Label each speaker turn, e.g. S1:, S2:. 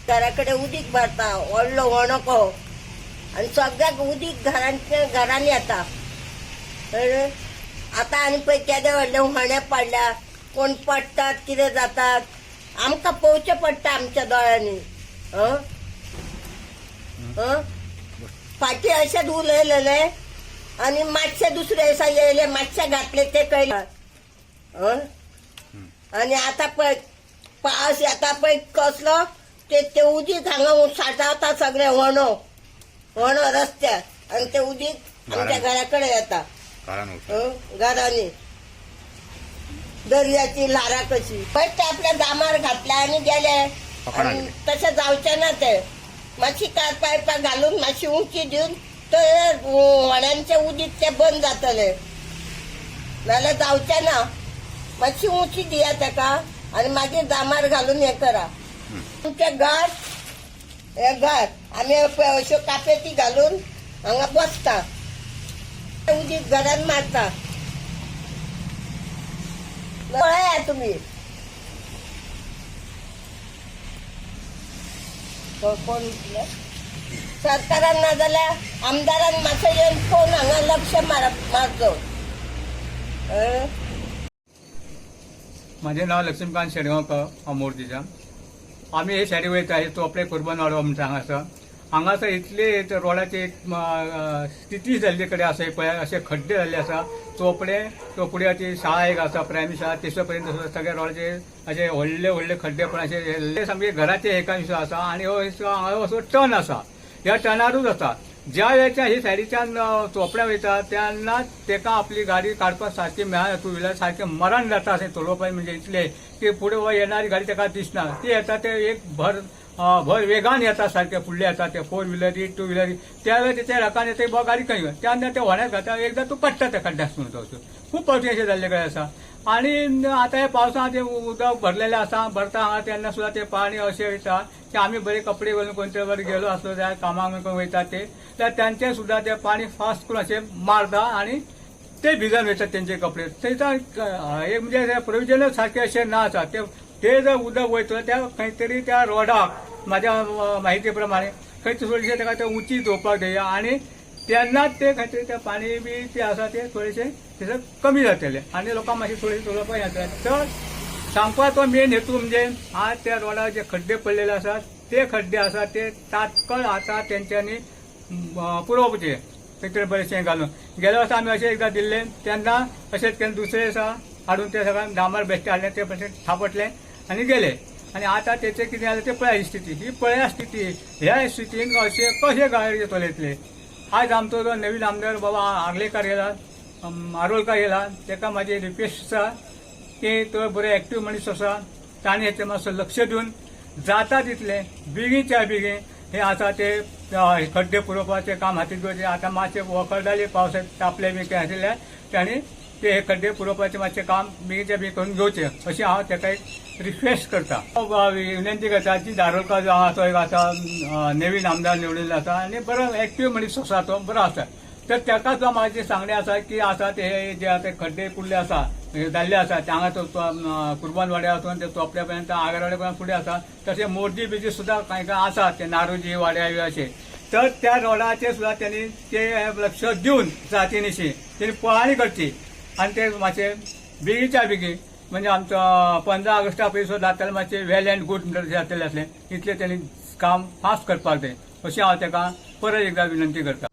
S1: घरा कडेन उदीक भरता व्हडलो व्हणको आनी सगळ्याक उदीक घरांतल्या घरान येता. आतां आनी पळय केदे व्हडले व्हणे पडल्या, कोण पडटात कितें जातात आमकां पळोवचें पडटा आमच्या दोळ्यांनी. फाटीं अशेंच उलयलेले आनी मातशे दुसरे दिसा येयले, मातशे घातले ते कळ्ळे. आनी आतां पळय पावस येता पळय कसलो ते ते उदीक हांगा साठावता सगळे व्हणो व्हणो रस्त्यार आनी ते उदीक आमच्या घरा कडेन येता. घरांनी दर्याची ल्हारां कशी पळय ते आपल्या दामार घातल्या आनी गेले. आनी तशें जावचें ना, ते मातशी कार पायपां घालून मातशी उंची दिवन तर व्हड्यांचें उदीक तें बंद जातलें, नाल्यार जावचें ना. मातशी उंची दिया ताका आनी मागीर दामार घालून हें करा. आमचें घर हें घर आमी अश्यो कापेती घालून हांगा बसता, उदीक घरान मारता. पळया तुमी कोण सरकारान ना जाल्यार आमदारान मातशें येवन पळोवन हांगा लक्ष मारचो.
S2: माझे नाव लक्ष्मीकांत शेडगांवकर, हांव मोरजीच्यान. आमी हे सायडीक वयता हे चोपडे कुर्बन वाडो म्हणटा हांगासर. हांगासर इतले रोडाची स्थिती जाल्ले कडेन आसा पळय, अशे खड्डे जाल्ले आसा. चोपडे चोपड्याची शाळा एक आसा, प्रायमरी शाळा, तेसो पर्यंत सगळ्या रोडाचे अशे व्हडले व्हडले खड्डे पण अशे सामके घराचे एका दिसा आसा. आनी हो हांगा असो टर्न आसा, ह्या टर्नारूच आसा. ज्या वेळच्या ही सायडीच्यान चोपड्या वयता तेन्ना तेका आपली गाडी काडपाक सारकी मेळना, टू व्हिलर सारकें मरण जाता अशें चलोवपाक, म्हणजे इतलें की फुडें येणारी गाडी तेका दिसना. ती येता ते एक भर भर वेगान येता, सारके फुडले येता ते फोर व्हिलरी टू व्हिलरी. त्या वेळार तेच्या रकान येता बाबा गाडी खंय, तेन्ना ते व्हड्याक घाता, एकदां तूं पडटा त्या खड्ड्यासून. खूब फावटी अशें जाल्ले कडेन आसा. आनी आतां हे पावसांत ते उदक भरलेलें आसा, भरता हांगा तेन्ना सुद्दां तें पाणी अशें वयता की आमी बरे कपडे घालून खंय तरी गेलो आसलो जाल्यार कामाक खंय वयता ते, जाल्यार तेंचें सुद्दां तें पाणी फास्ट करून अशें मारता आनी ते भिजन वयतात तेंचे कपडे. थंयचा एक म्हणजे प्रोविजनच सारकें अशें ना आसा. ते ते जर उदक वयतलो त्या खंय तरी त्या रोडाक म्हाज्या माहिती प्रमाणे खंय तरी थोडेशें ताका ते उंची दवरपाक जाय आनी तेन्नाच ते खंय तरी तें पाणी बी तें आसा तें थोडेशें थंयसर कमी जातलें आनी लोकांक मातशें थोडेशें चलोवपाक येतलें. तर सांगपाचो मेन हेतू म्हणजे आज त्या रोडार जे खड्डे पडलेले आसात ते खड्डे आसात ते तात्काळ आतां तेंच्यांनी पुरोवपाचे खंय तरी बरेंशें घालून. गेल्या वर्सा आमी अशें एकदां दिल्लें तेन्ना अशेंच केन्ना दुसरे दिसा हाडून ते सगळ्यांक डांबर बेश्टे हाडले, ते बेश्टे थापटले आनी गेले. आनी आतां तेचें कितें जालें तें पळया स्थिती, ही पळया स्थिती, ह्या स्थितीन अशें कशें गाडी चलयतले. आज आमचो जो नवीन आमदार बाबा आर्लेकार येला, आरोलकार येला, तेका म्हाजी रिक्वेस्ट आसा की तो बरो एक्टीव मनीस आसा, ताणें हेचेर मातसो लक्ष दिवन जाता तितलें बेगीनच्या बेगीन हे आसा ते खड्डे पुरोवपाचें काम हातीक घेवचें. आतां मातशें वखद जाली, पावसाक तापले बी कितें आशिल्ले तांणी ते हे खड्डे पुरोवपाचें मातशें काम बेगीनच्या बेगीन करून घेवचें अशें हांव ताका एक रिक्वेस्ट करता, विनंती करता की दारोलकार जो आसा तो एक आतां नवीन आमदार निवडिल्लो आसा आनी बरो एक्टीव मनीस आसा, तो बरो आसा. तर ताका सुद्दां म्हाजें सांगणें आसा की आसा ते हे जे आतां खड्डे कुडले आसा जाल्ले आसा ते हांगा तो कुर्बान वाड्या वचून ते चोपड्या पर्यंत आगरवाड्या पर्यंत फुडें आसा, तशें मोरजी बिजी सुद्दां कांय कांय आसा ते नारोजी वाड्या बी अशें. तर त्या रोडाचेर सुद्दां त्यांनी ते लक्ष दिवन जातीनिशी तेणी पळाणी करची आनी ते मातशें बेगीच्या बेगीन म्हणजे आमचो 15 ऑगस्टा पयलीं सुद्दां जातालें मातशें वेल अँड गूड म्हणटा जातलें आसलें, इतलें तेणी काम फास्ट करपाक जाय अशें हांव ताका परत एकदां विनंती करता.